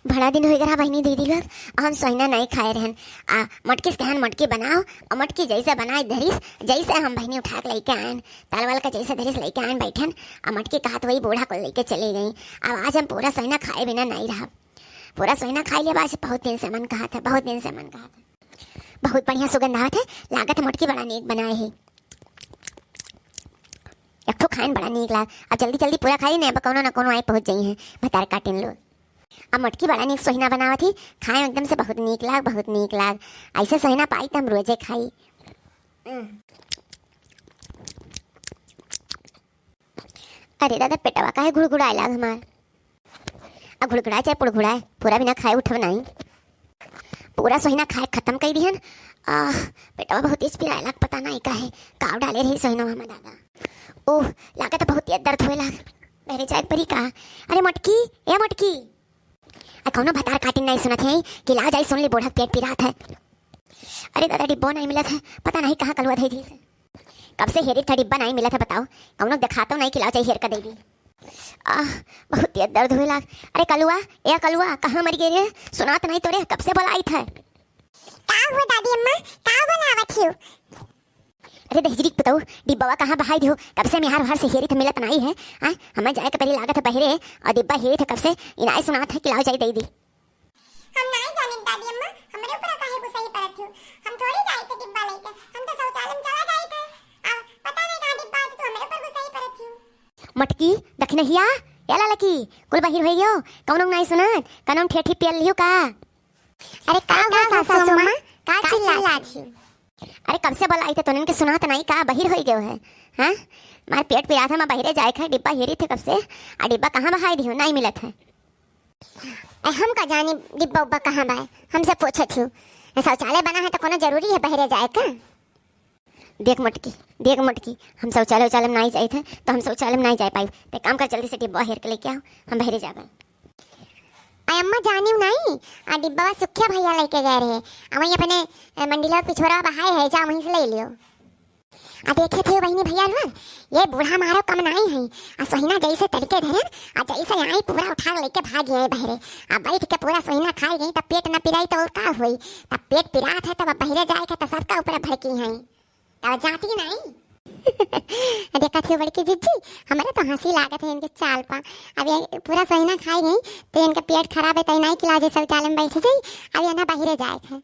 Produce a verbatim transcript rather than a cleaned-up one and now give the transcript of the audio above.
बड़ा दिन होइ गया बहिनी दीदी लोग, हम सोहिना नहीं खाए रहन। आ मटकी से कहन मटकी बनाओ, आ मटकी जैसे बनाए धरिस, जैसे हम बहिनी उठा के लेके आएन, तालवाल का जैसे धरिस लेके आएन बैठन, आ मटकी कहत वही बूढ़ा को लेके चली गई। अब आज हम पूरा सोहिना खाए बिना नहीं रहा, पूरा सोहिना खाई लेब आज, बहुत दिन से मन कहत है, बहुत दिन से मन कहत है। बहुत बढ़िया सुगंध आवत है, लागत है मोटकी बड़ा नीक बनाए है। एक ठो खाइन बड़ा नीक लाग। अब जल्दी जल्दी पूरा खाई, नहीं अब कौनो ना कौनो आई पहुँच जाई है भतार काटिन लोग। अब मोटकी बड़ा नीक सोहिना बनावत ही, खाए एकदम से बहुत नीक लाग, बहुत नीक लाग। ऐसे सोहिना पाई त हम रोजे खाई। अरे दादा, पेटवा काहे घुड़घुड़ाए लाग हमार? आ घुड़घुड़ाए चाहे पुड़घुड़ाए, पूरा बिना खाए उठब नाई। पूरा सोहिना खाए खत्म कई दिहन। आह, पेटवा बहुत तेज पिराए लाग, पता नाई काहे, काव डाले रही सोहिनवा में दादा। ओह, लागत बहुत तेज दर्द होए लाग। बहरे जाए परी का? अरे मटकी, ए मटकी। आ कौनो भतार काटिन नाई सुनत है कि लाओ जाई सुन ली बूढ़ा पेट पिरात है। अरे दादा, डिब्बो नाई मिलत है, पता नाई कहाँ कलुआ धई दी से। कब से हेरी था डिब्बा नाई मिलत है, बताओ, कौनो देखातो नाई कि लाओ जाई हेर का दे दी। आह, बहुत तेज दर्द होए लाग। अरे कलुआ, ए कलुआ, कहाँ मर गए रे? सुनात नाई तोरे, कब से बोलाई था। का हुआ दादी अम्मा, का बोलावत हियो? अरे दहिजरी के पुतऊ, डिब्बवा कहाँ बहाई दियो? कब से मिहार उहार से हेरी थे मिलत नाई है। हाँ, हमें जाए के परी लागत है बहरे, और डिब्बा हेरी थे कब से, इनाए सुनात है कि लाओ जाई दे दी। हम नाई जाने दादी अम्मा, हमरे ऊपर काहे गुस्साई परत हियो? हम थोड़ी जाए थे डिब्बा लेके, हम तो शौचालय में चला जाए थे। अब पता नहीं कहाँ डिब्बा है, तो हमरे ऊपर गुस्साई परत हियो। मटकी, दखिनहिया, ए ललकी, कुल बहिर होई गयो, कौनो नाई सुनत, कौनो ठेठी पियल लियो का? अरे का हुआ सासू अम्मा, का चिल्लात हियो? अरे कब से बोलाई थे तोनन के सुनात नाई का, बहिर होई गयो है? हाँ, मार पेट पिरात है, मैं बहिरे जाए खा, डिब्बा हेरी थे कब से, आ डिब्बा कहाँ बहाई दियो, नाई मिलत है। ए, हम का जानी डिब्बा उब्बा कहाँ बा, हमसे पूछत हियो। ए, शौचालय बना है तो कोनो जरूरी है बहरे जाए का? देख मोटकी, देख मोटकी, हम शौचालय उचालय में नाई जाइत है, तो हम शौचालय में नाई जाए पाई। ते काम कर, जल्दी से डिब्बा हेर के लेके आओ, हम बहरे जाबे। अरे अम्मा जानियो नाई, आ डिब्बा सुखिया भैया लेके गए रहे, आ वहीं अपने, ए, मंडिला पिछोरा बहाए है, जा वहीं से ले लियो। आ देखे थे बहिनी भैया लोग, ये बूढ़ा मारो कम नाई है। आ सोहिना जैसे तड़के धरे, आ जैसे आई पूरा उठा के लेके भाग गए बहरे। आ बैठ के पूरा सोहिना खाए गई, तब पेट न पिराई तो और का हुई? तब पेट पिरात है, तब बहरे जाए के तो सबका ऊपर भड़की है, तब जाती नहीं। देखा थे बड़की जिज्जी, हमारे तो हंसी लागत है इनके चाल पा। अब ये पूरा सोहिना खाए गई, तो इनका पेट खराब है, तो नाई किला जे शौचालय में बैठ जाई, अब ये ना बहरे जाए थे।